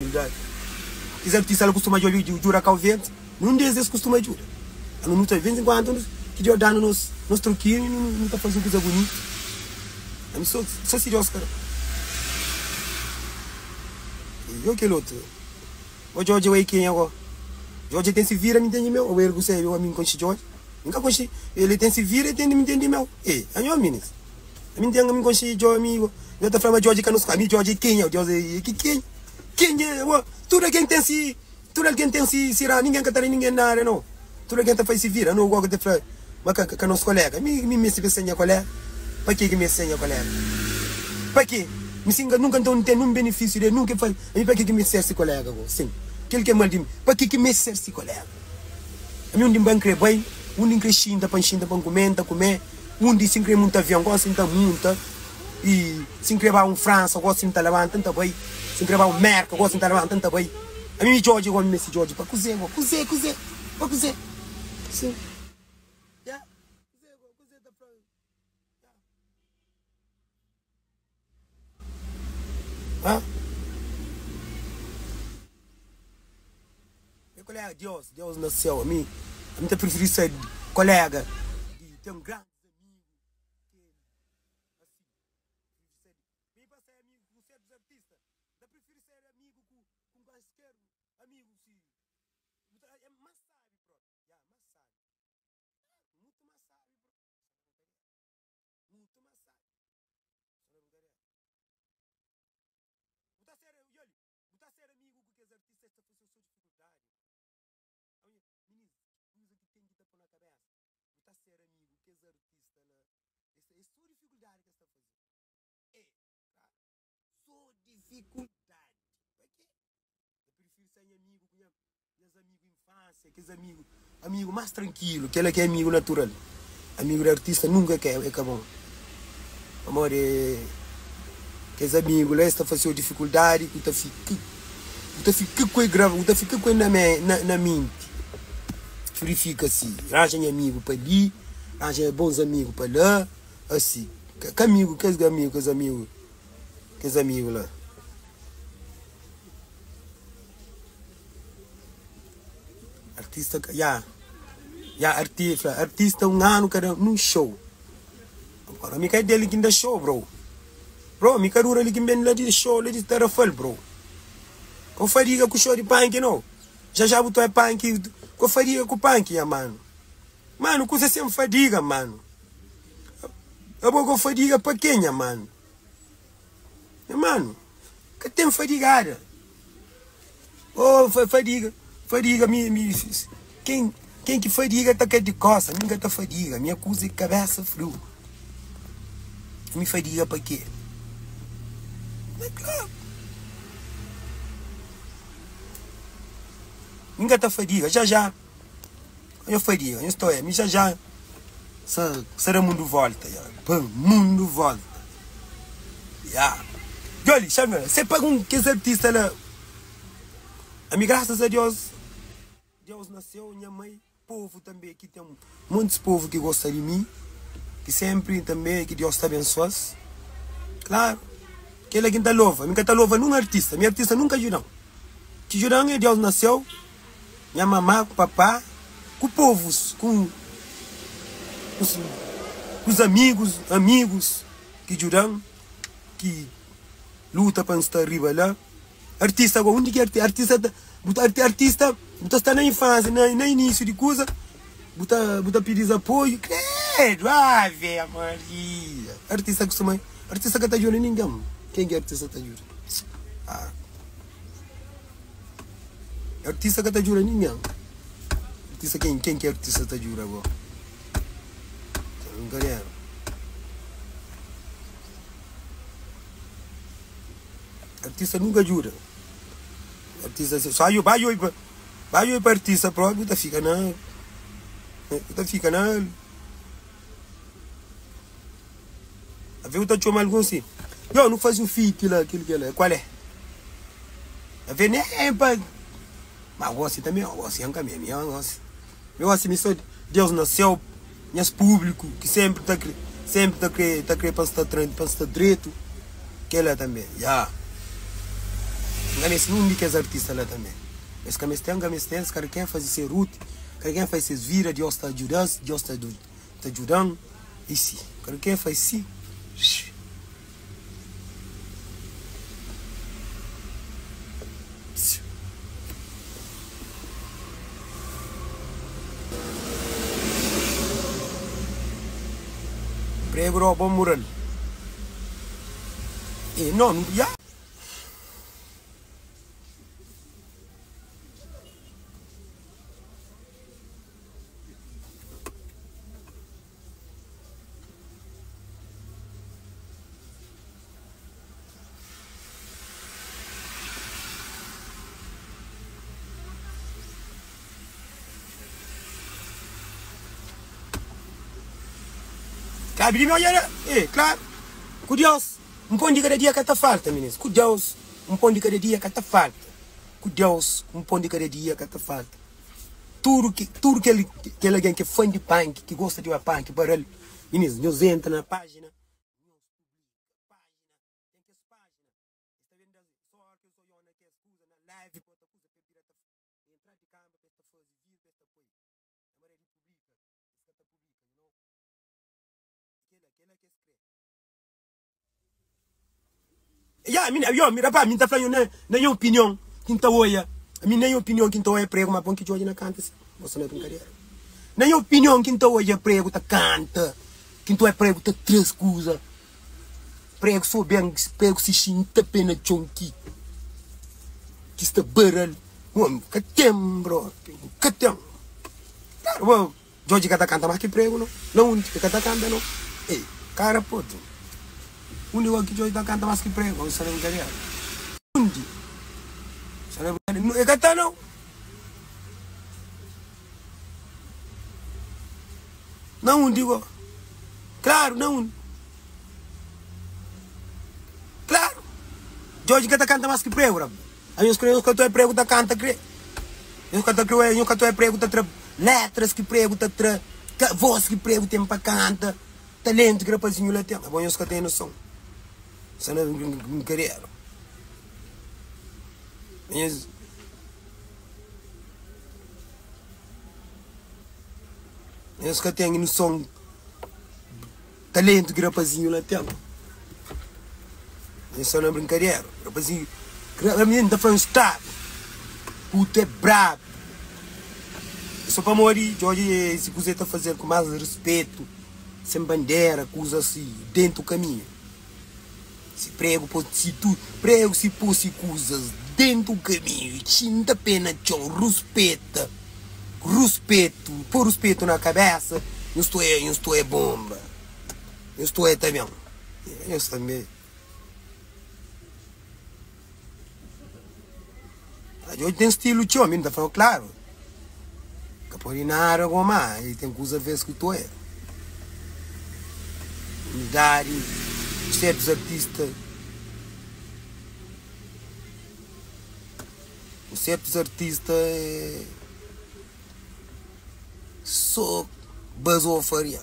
Verdadi. Kes artista la kustuma djobe djuda Kau Verdi. Nun des es kustuma djuda. Anu nu ta di vez en kuandu ki Deus danu nos nos trokinhu nu nu ta faze un kuza bunitu. Ami so so si Deus ka da. I kel otu. Bo Djodje oi kenha go? Djodje ten si vida mi ten di meu. Abo el ku sebe ami n konxe Djodje. Mi ka konxe el ten si vida el ten mi ten di meu. E anho minis. Ami n ten ami n konxe Djo ami go. Nho ta fla ma Djodje ka nos ami Djodje é kenha? Djodje é ki kenha? Kenha bo tudu algen ten si tudu algen ten si si ra ningen ka ta da ningen nada no. Tudu algen ta fai si vida no gosi ta fla ma ka ka nos kolega mi mi meste pa ser nha kolega pa ke ki meste ser nha kolega pa ke mi si nunka nta ten nun benefisiu del nunka el fai ami pa ke ki meste ser si kolega go sin kel ki é mal di mi pa ke ki meste ser si kolega ami undi n bai n kre bai undi n kre xinta pa n xinta pa n kume n ta kume undi si n kre munta avion gosi n ta munta i si n kre ba un fransa gosi n ta labanta n ta bai si n kre ba un merka gosi n ta labanta n ta bai ami mi djodje go mi meste djodje pa kuze go kuze kuze pa kuze sin ya kuze go kuze ta fla ya ha mi kolega Deus Deus na céu ami ami ta prifiri ser kolega di ten grandes amigo ki asi prifiri ser mi pa ser amigo ku certos artista ta prifiri ser amigo ku ku kualker amigo si bu ta é más sabi propi ya más sabi mutu más sabi bro mutu más sabi só na brincadeira bu ta ser e oli bu ta ser amigo ku kes artista es ta faze so dificuldadi minis kuza ki ten ki ta po na kabesa bu ta ser amigo kes artista la es é so dificuldadi ki es ta faze e claro so dificuldadi pa ke N prifiri ser nha amigu ku nha nhas amigu infansia, kes amigu amigu mas trankilu, kela ki é amigu natural. Amigu di artista nunka ka é ka bon, pamodi kes amigu la es ta fase-u difikuldadi ku ta fika bu ta fika ku el grava bu ta fika ku el na me na na menti. Prifiri fika si, ranja nha amigu pa li, ranja nha bons amigu pa la, asi. Ka amigu kes amigu kes amigu kes amigu la. Artista ka ya ya arti fla artista un anu ka da nun show agora mi ka é deli ki n da show bro bro mi ka dura li ki n ben la di show la di tarrafal bro ko fadiga ku show di panki no já já bu toi panki ko fadiga ku panki nha mano mano kusa sen fadiga mano abo ko fadiga pa ke nha mano. Nha mano, ka ten fadigada. Oh, fadiga, fadiga mi, mi, ken, ken ki fadiga ta kai di kosta, mi ka ta fadiga, mi akuza é kabesa friu. Mi fadiga pa ke? É klaru. Mi ka ta fadiga, já já. Nho fadiga, nho sta oia mi já já sa sa da mundu volta ya pa mundu volta ya Djoli xame se pa un kes artista la ami grasas a Deus Deus na seu nha mai povu tanbe ki ten montis povu ki gosta di mi ki sempri tanbe ki Deus ta abensoas klaru kela ki nta lova mi ka ta lova nun artista mi artista nunka djudan ki djudan é Deus na seu. Nha mamá ku papá ku povus ku kus amigus amigus ki djuda-m ki luta pa N sta riba la. Artista gosi undi ki artista artista ta bu ta artista bu ta sta na infansia na na inisiu di kuza bu ta bu ta pidi-s apoiu kredu ave maria artista kustuma artista ka ta djuda ningen ken ki artista ta djuda ah. Artista ka ta djuda ningen. Artista ken ken ki artista ta djuda go? Sa brinkadera. Artista nunka djuda. Artista so ayu ba oi pa ba oi pa artista propi bu ta fika na bu ta fika na Avé bu ta txoma algun si Yo, nu faze un feat la, kel kel la, kual é? Avé nen pa Ma gosi tanbe, gosi N ka mi, mi gosi Mi gosi mi so Deus na séu Nhas públiku ki sénpri ta kre Sénpri ta kre, ta kre pa N sta pa N sta dretu Kel la tanbe, ya. N ka meste nun di kes artista la tanbe. Es ka meste-m, N ka meste-s. Kada ken faze se rute, kada ken faze ses vida, Dios ta djuda-s, Dios ta ta djuda-m. I si kada ken faze si. Prego dau bon mural. E no, ya. Kabi di mi odja la, e klaru, ku Deus, un pon di kada dia ka ta falta, minis, ku Deus, un pon di kada dia ka ta falta, ku Deus, un pon di kada dia ka ta falta. Tudu ki, tudu kel, kel algen ki é fan di panki, ki gosta di obi panki, baral, minis, nhos entra na pájina, nhos publika pájina, ten kes pájina, es ta ben da sorti, es oió na kes kuza, na live, bota kuza pa bira ta entra di kamba pa es ta faze vídeo, pa es ta poi na manera di publika, es ka ta publika, you know, e kela, kela ki es kre. Ya, mi, yo, mi, rapaz, mi ta fla nho na, na nha opinion ki N ta oia, mi na nha opinion ki N ta oia prego ma bon ki Djodje na kanta si, bo sta na brinkadera. Na nha opinion ki N ta oia prego ta kanta, ki N ta oia prego ta tra-s kuza, prego so ben, prego si xinta pe na txon ki, ki sta baral, homem, ka ten bro, ka ten. Claro, bo. Djodje ka ta kanta mas ki pregu no. Na undi e ka ta kanta no. Ei, kara potro. Undi gó ki Djodje ta kanta mas ki pregu? Sta na brinkadera. Undi? Sta na brinkadera. E ka ta no. Na undi gó? Klaru, na undi? Klaru. Djodje ka ta kanta mas ki pregu, rapaz. Anhos kre nhos ka ta oia pregu ta kanta kre nhos ka ta kre oia nhos ka ta oia pregu ta tra letras ki pregu ta tra ka voz ki pregu ten pa kanta talentu ki rapazinhu la ten abo nhos ka ten noson sta na brinkadera nhos nhos ka ten noson Talentu ki rapazinhu la ten. Nhos sta na brinkadera. Rapazinhu, mi N ta fla nhos klaru, putu é brabu. É so pamodi Djodje si kuza el ta fazel ku más ruspetu, sen bandera, kuza si dentu kaminhu. Si pregu po si tu pregu si po si kuzas dentu kaminhu, xinta pé na txon, ruspeta. Ruspetu, poi ruspetu na kabesa, nhos to é, nhos to é bonba, nhos to é ta ben, nhos tanbe. Djo ten stilu txeu, mi N ta fla-u klaru, ka pode nada goma, e ten kuza ves ku to é. Umildadi, sertus artista. Ku sertus artista é so bazofaria.